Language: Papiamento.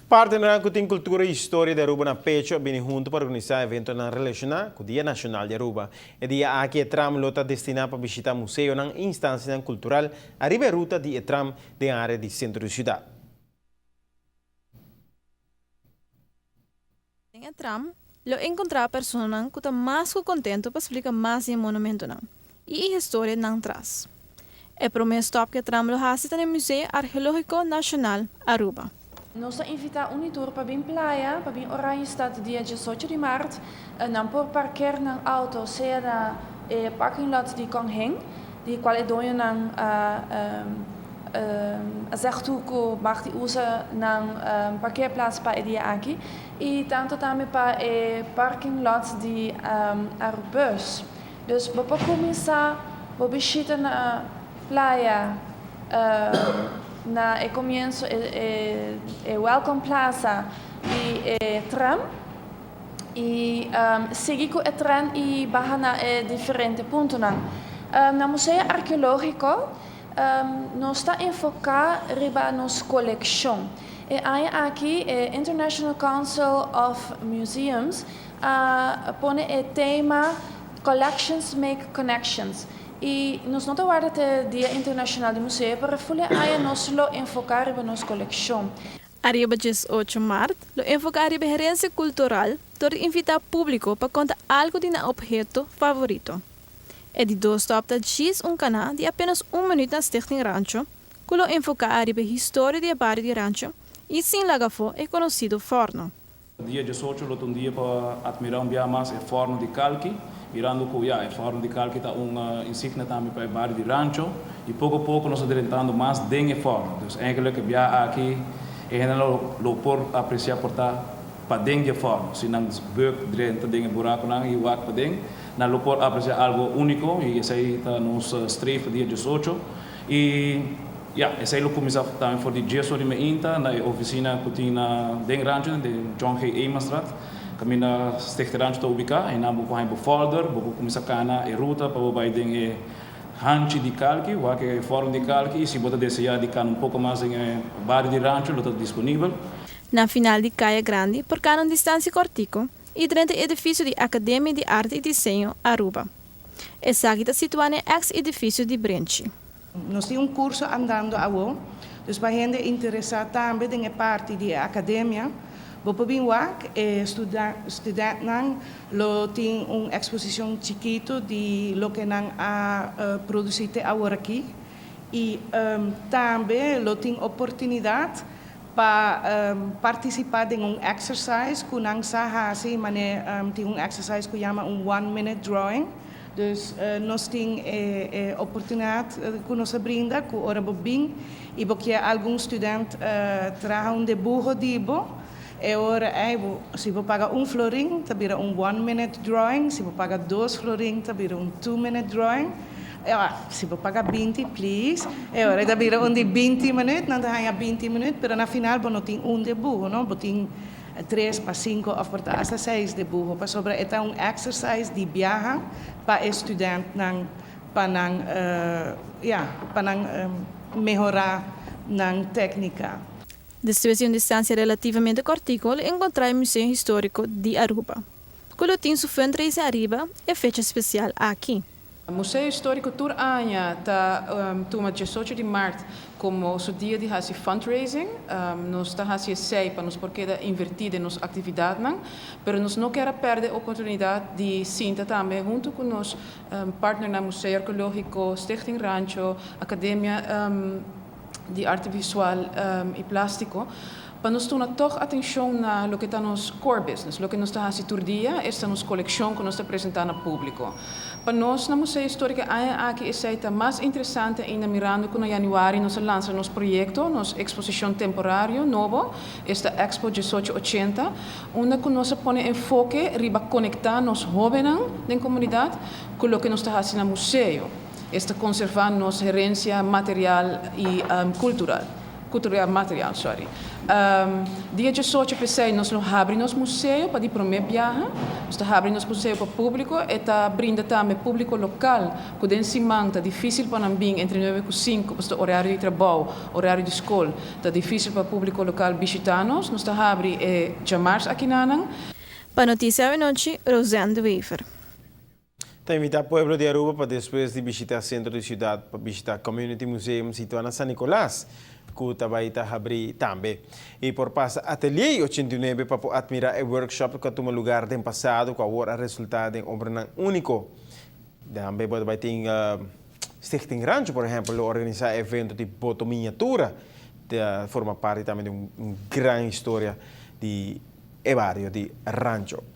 Partnernan cu tin cultura y historia di Aruba na pecho a bini hunto pa organisa eventonan relaciona cu Dia Nacional di Aruba. E dia aki e tram lo ta destina pa bishita museonan y instancianan cultural ariba e ruta di e tram den area di centro di ciudad. Den e tram lo encontra personanan cu ta mas cu contento pa splica mas di e monumentonan y e historia nan tras. E prome stop cu e tram lo haci ta na e Museo Archeologico Nacional Aruba. Nos ta invita un y tur pa bin playa, pa bin Oranjestad dia 18 di maart. Nan por parkeer nan auto sea na e parking lot di Kong Heng, di cual e doñonan a a zeg toe cu mag di usa nan parkeerplaats pa e dia aki y tanto tambe pa e parking lot di Arubus. Dus bo por cuminsa bo bishita na playa na e comienso e Welcome Plaza di e tram y sigui cu e tren y baha na e diferente puntonan. Na Museo Arqueologico nos ta enfoca riba nos coleccion. E aña aki e International Council of Museums a pone e tema Collections Make Connections y nos no ta warda te Dia Internacional di Museo pero ful e aña nos lo enfoca riba nos coleccion. Ariba 18 maart lo enfoca riba herencia cultural dor di invita publico pa conta algo di nan obheto favorito. E di dos stop ta djis un cana di apenas un minuut na Stichting Rancho cu lo enfoca ariba historia di e bario di Rancho y sin laga afo e conocido forno. Dia 18 lo ta un dia pa admira un bia mas e forno di kalki, mirando cu ya e forno di kalki ta un insignia tambe pa e bario di Rancho y poco poco nos ta drentando mas den e forno. Dus eigenlijk e bia aki e hende lo por aprecia por ta paden di e forno. Si nan buk drenta den e buraconan y wak paden, nan lo por aprecia algo unico y esey ta nos streef pa dia 18 y Ya, esei lo kuminsá tambe for di 10 or di meinta na e ofisina ku tin na den Rancho, den John G. Emanstraat, kaminda Stichting Rancho ta ubiká. Einan bo por haña bo folder, bo por kuminsá kana e ruta pa bo bai den e hanchi di kalki, wak e fòrm di kalki, i si bo ta deseá di kana un poko mas den e bario di Rancho lo ta disponibel. Na final di Kaya Grandi por kana un distansia kòrtiku i drenta e edifisio di Akademia di Arte i Diseño Aruba. Esaki ta situá na e eks edifisio di Brenchi. Nos tin un curso andando awo, dus pa hende interesa tambe den e parti di e academia, bo por bin wak, e studentnan lo tin un exposicion chikito di loke nan a produci te aworaki y tambe lo tin oportunidad pa participa den un exercise cu nan sa haci, mane tin un exercise cu yama un one minute drawing. Dus nos tin e oportunidad cu nos a brinda cu ora bo bin y bo kier algun student traha un debuho di bo, e ora ey bo si bo paga un florin ta bira un one minute drawing, si bo paga dos florin ta bira un two minute drawing, si bo paga 20 please e ora ey ta bira un di 20 minuut, nan ta haya 20 minuut pero na final bo no tin un debuho no, bo tin tres pa cinco of por ta hasta seis debuho pasobra e ta un exercise di biaha pa e studentnan pa nan ya pa nan mehora nan tecnica. Despues di un distancia relativamente cortico lo encontra e Museo Historico di Aruba, cu lo tin su fundraising ariba e fecha special aki. Museo Historico tur aña ta tuma 18 di maart como su dia di haci fundraising. Nos ta haci esey pa nos por keda inverti den nos actividadnan, pero nos no kier a perde oportunidad di sinta tambe hunto cu nos partnernan Museo Arqueologico, Stichting Rancho, Academia di Arte Visual y Plastico, pa nos tuna toch atencion na loke ta nos core business, loke nos ta haci tur dia, esta nos coleccion cu nos ta presenta na publico. Pa nos na Museo Historico e aña aki esey ta mas interesante ainda mirando cu na januari nos a lansa nos proyecto, nos exposicion temporario nobo, esta Expo 1880, unda cu nos a pone enfoke riba conecta nos hobennan den comunidad cu loke nos ta haci na museo, esta conserva nos herencia material y cultural. Cultural material, sorry. Dia 18 p'esey nos lo habri nos museo pa di prome biaha. Nos ta habri nos museo pa publico. E ta brinda tambe publico local cu den siman ta dificil pa nan bin entre 9 cu 5, pasobra horario di trabou, horario di scol, ta dificil pa publico local bishita nos. Nos ta habri e diamars aki nan. Pa Noticia Anochi, Roseanne de Wever. Ta invita pueblo di Aruba pa despues di bishita centro di ciudad pa bishita Community Museum situa na San Nicolas, cu ta bay ta habri tambe. Y por pasa Atelier 89 pa admira e workshop cu a tuma lugar den pasado, cu awor a resulta den obra unico. Tambe por bay tin Stichting Rancho, por ehempel, organisa evento di boto miniatura, ta forma parti tambe di un gran historia di e bario di Rancho.